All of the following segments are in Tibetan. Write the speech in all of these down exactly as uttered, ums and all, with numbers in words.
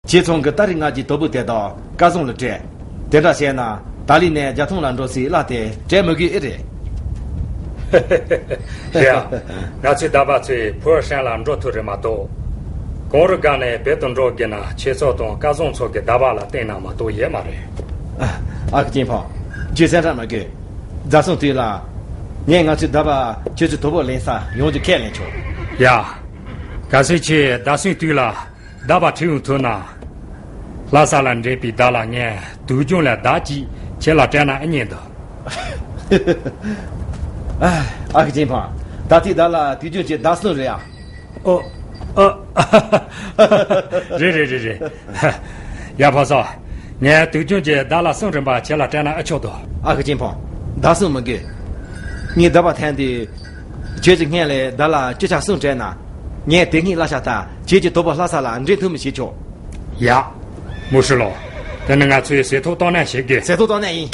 ཁྱེད་ཚང་གི་ཏ་རིག་ལྔ་གྱི་དོ་པོ་དེ་དག་སྐལ་བཟང་ལ་སྤྲད། དེ་འདྲ་བྱས་ན་ཏཱ་ལི་ནས་རྒྱལ་ཐང་ལ་འགྲོ་སའི་གླ་དེ་སྤྲད་མི་དགོས་ཨེ་རེད། ཡ། ང་ཚོའི་རྟ་པ་ཚོས་ཕོ་ཧྲན་ལ་འགྲོ་ཐུབ་རེད་མ་གཏོགས། གངས་རི་སྒང་ནས་བོད་དུ་འགྲོ་དགོས་ན་ཁྱེད་ཚོ་དང་སྐལ་བཟང་ཚོ་གི་རྟ་པ་ལ་བརྟེན་ན་མ་གཏོགས་ཡོད་མ་རེད། ཨ་ཁུ་ཅིན་ཕང་། ཁྱོད་སེམས་ཁྲལ་མ་དགོས། རྡ་སུན་དུས་ལ། ངས་ང་ཚོའི་རྟ་པ་ཁྱོད་ཚོའི་དོ་པོ་ལེན་ས་ཡོང་རྒྱུ་ཁས་ལེན་ཆོག་ཡ། གལ་སྲིད་ཁྱེད་རྡ་སུན་དུས་ལ་རྟ་པ་ཁྲིད་ཡོང་ཐུབ་ན། ལྷ་ས་ལ་འདྲེན་པའི་བདག་ལ་ངས་དུས་རྒྱུན་ལ་བདག་ཅིག་ཁྱེད་ལ་སྤྲད་ན་ཨེ་ཉན་འདུག་ཨ་ཨ་ཁུ་ཅིན་ཕང་། ད་ཐེངས་བདག་ལ་དུས་རྒྱུན་གྱི་རྡ་སུན་རེད་ཨ། ཨོ། ཨ། རེད་རེད་རེད་རེད། ཡ་ཕ་སོ། ངས་དུས་རྒྱུན་གྱི་བདག་ལ་གསུང་རིམ་པ་ཁྱེད་ལ་སྤྲད་ན་ཨེ་ཆོག་དོ། ཨ་ཁུ་ཅིན་ཕང་། བདག་གསུང་མི་དགོས། ངས་རྟ་པ་འཐེན་དུས། ཁྱེད་ཀྱི་སྔོན་ལ་བདག་ལ་སྐད་ཆ་གསུང་སྤྲད་ན། ངས་དེ་སྔའི་གླ་ཆ་ལྟར་ཁྱེད་ཀྱི་དོ་པོ་ལྷ་ས་ལ་འདྲེན་ཐུབ་མི་བྱེད་ཆོག་ཡ། མུ་ཧྲི་ལོ། དེ་ནི་ང་ཚོས་ཟས་ཐོག་བཏང་ནས་བྱེད་དགོས། ཟས་ཐོག་བཏང་ནས་ཡིན།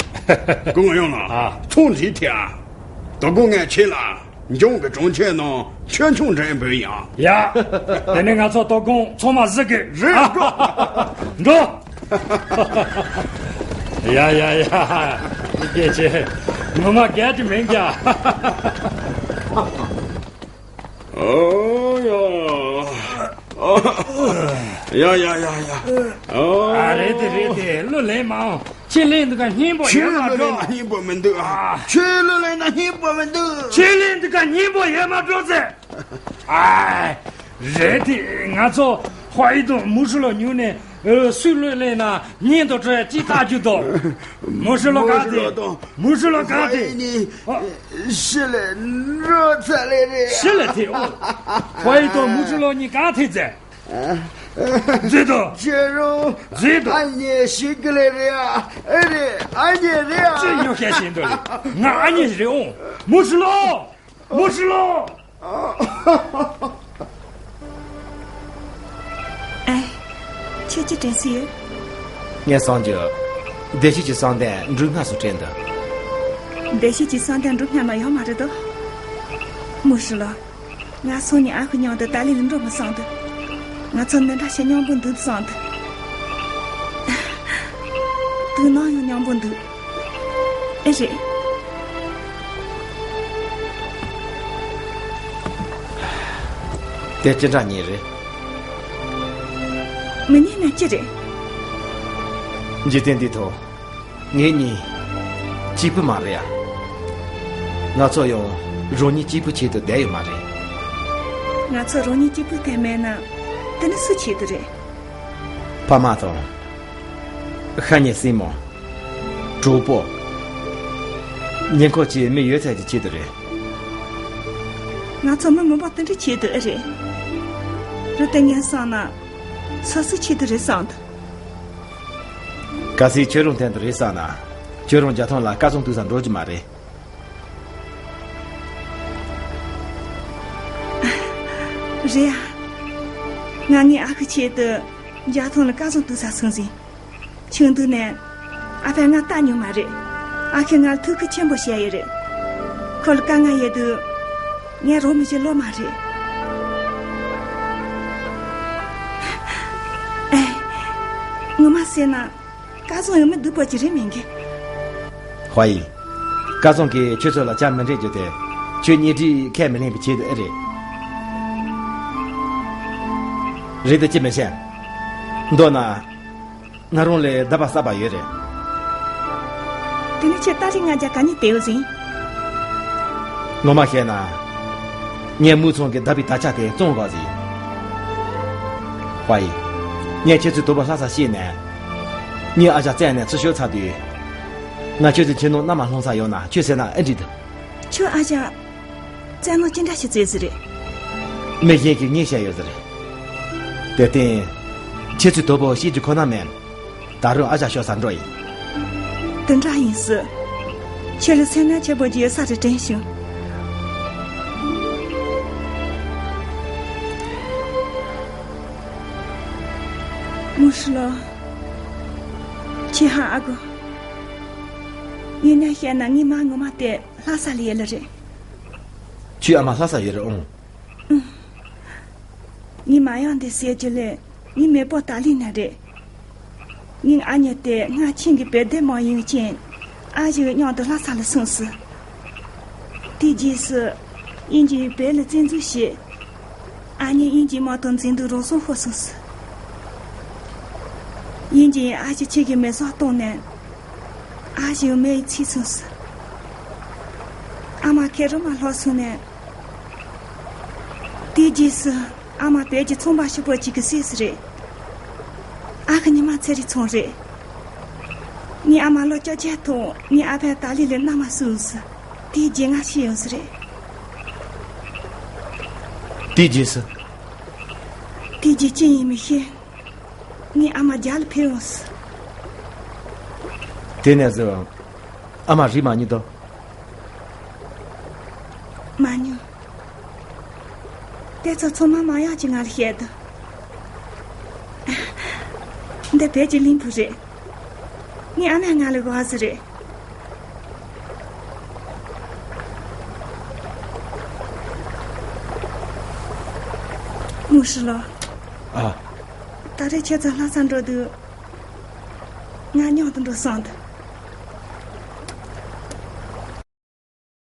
སྐུ་ངོ་ཡོང་ལ། ཨ། ཚོང་འཛིན་ཐེ་ཨ། དོ་དགོང་ངས་ཁྱེད་ལ། འཇང་གི་གྲོང་ཁྱེར་ནང་ཆོས་ཆུང་འདྲེན་འབུལ་ཡང་། ཡ། དེ་ནས་ང་ཚོ་དོ་དགོང་ཚང་མ་གཟིགས་གི་རེད། ཨ། འགྲོ། ཡ་ཡ་ཡ། ཡི་གེ་ཆེ། ངོ་མ་རྒྱལ་གྱི་མིན་ཀྱང་། ཨོ་ཡ། ཡ་ཡ་ཡ་ཡ། ཨོ། ཨ་རེད་དེ་རེད་དེ་གླུ་ལེན་མ་འོང་། ཁྱེད་ལེན་འདི་ག་སྙིང་པོ་ཡོད་མ་ཁྱོད་ལེན་འགྲོ། ན་སྙིང་པོ་མི་འདུག་ཨ། ཁྱོད་ལེན་ན་སྙིང་པོ་མི་འདུག་ཁྱེད་ལེན་འདི་ག་སྙིང་པོ་ཡོད་མ་འགྲོ་ཟེར། ཨ། རེད་དེ་ང་ཚོ་ཧྭ་ཡི་དང་མུ་ཧྲི་ལོ་ཉུང་ནས་སུས་ལོས་ལེན་ན་ཉིན་དང་དྲོད་ཅི་ཐག་རྒྱུ་དང་། མུ་ཧྲི་ལོ་ག་དེ། མུ་ཧྲི་ལོ་ག་དེ། ཧྭ་ཡི་ནི་ཨ། ཤི་ལ་འགྲོ་ཚར་ལེ་རེད། ཤི་ལ་དེ་ཨོ། ཧྭ་ཡི་དང་མུ་ཧྲི་ལོ་གཉིས་ག་དེ་ཟེར། མཛོད་དོ། ཁྱེད་རང་མཛོད་དོ། ཨ་མྱེས་ཤི་གི་ལེ་རེད་ཨ། ཨེ་རེད་ཨ་མྱེས་རེད་ཨ། ཅི་ཡོད་ཤེས་བཞིན་དུ་རེད། ང་ཨ་མྱེས་རེད་འོང་། མུ་ཧྲི་ལོ། མུ་ཧྲི་ལོ། ཨེ། ཁྱེད་ཀྱི་དྲན་གསོ་ཡོད། ངས་གསུང་རྒྱུ། བདེ་སྐྱིད་ཀྱི་གསང་གཏམ་འབྲུ་སྔ་སུ་དྲན་འདུག་བདེ་སྐྱིད་ཀྱི་གསང་གཏམ་འབྲུ་སྔ་མ་ཡོད་མ་རེད་དོ། མུ་ཧྲི་ལོ། ང་སང་ཉིན་ཨ་ཁུ་མཉམ་དུ་ཏཱ་ལི་ལ་འགྲོ་མི་བསམ་འདུག་ང་ཚོ་འདི་འདྲ་བྱེད་སྙིང་པོ་འདུག་བསམ་འདུག་དུས་ནམ་ཡང་སྙིང་པོ་འདུག་ཨེ་རེད། དེ་ཅི་འདྲ་ཉེ་རེད། མི་ཉེ་ན་ཅི་རེད། འཇིག་རྟེན་འདི་ཐོག་ངེད་གཉིས་གཅིག་པུ་མ་རེད་ཨ། ང་ཚོ་ཡང་རང་ཉིད་གཅིག་པུ་ཆེད་དུ་བསྡད་ཡོད་མ་རེད། ང་ཚོ་རང་ཉིད་གཅིག་པུ་བསྡད་མེད་ན་དེ་ནི་སུ་ཆེད་དུ་རེད། ཕ་མ་དང་། ཤ་ཉེ་སྲིང་མོ། གྲོགས་པོ། ཉེ་འཁོར་གྱི་མི་ཡོད་ཚད་ཀྱི་ཆེད་དུ་རེད། ང་ཚོ་མི་མང་པོ་དེ་འདྲ་ཆེད་དུ་ཨེ་རེད། རི་དེ་ངན་སོང་ན་སོ་སོ་ཆེད་དུ་རེད་བསམ་འདུག་གལ་སྲིད་ཁྱོད་རང་དོན་དུ་རེད་བསམ་ན། ཁྱོད་རང་རྒྱལ་ཐང་ལ་སྐལ་བཟང་འདུག་ས་འགྲོ་རྒྱུ་མ་རེད། རེད་ཨ། ང་ངའི་ཨ་ཁུ་ཆེད་དུ་རྒྱལ་ཐང་ལ་སྐལ་བཟང་འདུག་ས་སོང་ཟིན། ཆུང་དུས་ནས་ཨ་ཕས་ང་ལྟ་མྱོང་མ་རེད། ཨ་ཁུས་ང་ལ་ཐུགས་ཁུར་ཆེན་པོ་བཞག་ཡོད་རེད། ཁོ་ལ་དཀའ་ངལ་ཡོད་དུས་ངས་རོགས་མི་བྱེད་ལོ་མ་རེད། ཨེ། ངོ་མ་ཟེར་ན། སྐལ་བཟང་ཡང་མི་སྡུག་པོ་ཅིག་རེད་མིན་གི། ཧྭ་ཡི། སྐལ་བཟང་གིས་ཁྱོད་ཚོ་ལ་བྱ་མི་འདྲེན་རྒྱུ་དེ། ཁྱོད་གཉིས་འདྲིས་ཁས་མི་ལེན་པའི་ཆེད་དུ་ཨེ་རེད། རེད་དེ་ཅི་མི་ཤེས། མདོར་ན། ང་རང་ལ་རྟ་པ་གསར་པ་ཡོད་རེད། དེ་ནི་ཁྱེད་ཏཱ་ལི་ང་རྒྱལ་ག་ནས་བལྟས་ཡོད་ཟིན། ངོ་མ་བཤད་ན། ངས་མུའུ་ཚང་གི་རྟ་པའི་དར་ཆ་དེ་བཙོང་དགོས་ཟིན། ཧྭ་ཡི། ངས་ཁྱེད་ཚོའི་དོ་པོ་ལྷ་ས་བཤིག་ནས། ངའི་ཨ་ཅག་བཙལ་ནས་ཚུར་ཤོག་ཚར་དུས། ང་ཁྱོད་ཚོའི་ཁྱིམ་ནང་མནའ་མ་ལྷུང་ས་ཡོད་ན་ཁྱོད་ཟེར་ན་ཨེ་འགྲིག་འདུག་ཁྱོད་ཨ་ཅག་བཙལ་ནོ་ཅི་འདྲ་ཞིག་བཙལ་ཟིན་རེད། མི་གཞན་གྱིས་ངས་བཤད་ཡོད་ཟེར། དེར་བརྟེན། ཁྱེད་ཚོའི་དོ་པོ་བཤིག་རྒྱུ་ཁོ་ན་མིན། ད་རུང་ཨ་ཅག་ཤོར་ས་འགྲོ་ཡིན། དེ་འདྲ་ཡིན་སྲིད། ཁྱེད་ལ་སེམས་ནད་ཆེ་པོ་ཅིག་ཡོད་ས་རེད་དྲན་བྱུང་། མུ་ཧྲི་ལོ། ཁྱེད་ཧ་ཨ་གོ། ཡིན་ན་བཤད་ན་ངའི་མ་ངོ་མ་དེ་ལྷ་ས་ལ་ཡོད་ལེ་རེད། ཁྱོའི་ཨ་མ་ལྷ་ས་ཡོད་རེད་ཨང་། ངའི་མ་ཡང་འདི་ཟེར་རྒྱུ་ལས་ངའི་མེས་པོ་ཏཱ་ལི་ན་རེད། ངའི་ཨ་མྱེས་དེ་སྔར་ཆིང་གི་བོད་སྡེ་མང་ཡིན་རྐྱེན། ཨ་ཞེ་མཉམ་དུ་ལྷ་ས་ལ་སོང་ཟེར། དེའི་རྗེས་སུ། དབྱིན་ཇི་ཡིས་བོད་ལ་བཙན་འཛུལ་བྱས། ཨ་མྱེས་དབྱིན་ཇིའི་དམག་དང་འཛིང་དུ་རང་སྲོག་ཤོར་སོང་ཟེར། དབྱིན་ཇི་ཡིས་ཨ་ཞེ་ཁྱེད་ཀྱི་མེ་སྲེག་བཏང་ནས། ཨ་ཞེ་མེ་ཡིས་ཚིག་སོང་ཟེར། ཨ་མ་ཁེ་རུ་མ་ལྷོག་སོང་ནས། དེའི་རྗེས་སུ། ཨ་མ་བོད་ཀྱི་ཚོང་པ་ཕྱུག་པོ་གཅིག་གི་སྲས་སུ་རེད། ཨ་ཁུ་ཉི་མ་ཚེ་རིང་ཚང་རེད། ངའི་ཨ་མ་ལོ་བཅོ་བརྒྱད་ཐོག་ངའི་ཨ་ཕས་ཏཱ་ལི་ལ་མནའ་མ་བསུ་ཟེར། དེའི་རྗེས་ང་ཤི་ཡོང་ཟེར་རེད། དེའི་རྗེས་སུ། དེའི་རྗེས་ཅི་ཡིན་མི་ཤེས། ངའི་ཨ་མ་རྒྱ་ལ་ཕེབས་ཡོང་ཟེར། དེ་ནས་བཟུང་ཨ་མ་རིག་མ་མྱོང་དོ། མ་མྱོང་། དེ་ཚོ་ཚང་མ་མ་ཡག་ཅིག་ང་ལ་བཤད་དོ། འདི་བོད་ཀྱི་གླིང་བུ་རེད། ངའི་ཨ་མས་ང་ལ་དགོས་ཟེར་རེད། མུ་ཧྲི་ལོ། ཨ། ད་རེས་ཁྱེད་ཚོ་ལྷ་ས་འགྲོ་དུས། ང་མཉམ་དུ་འགྲོ་བསམ་འདུག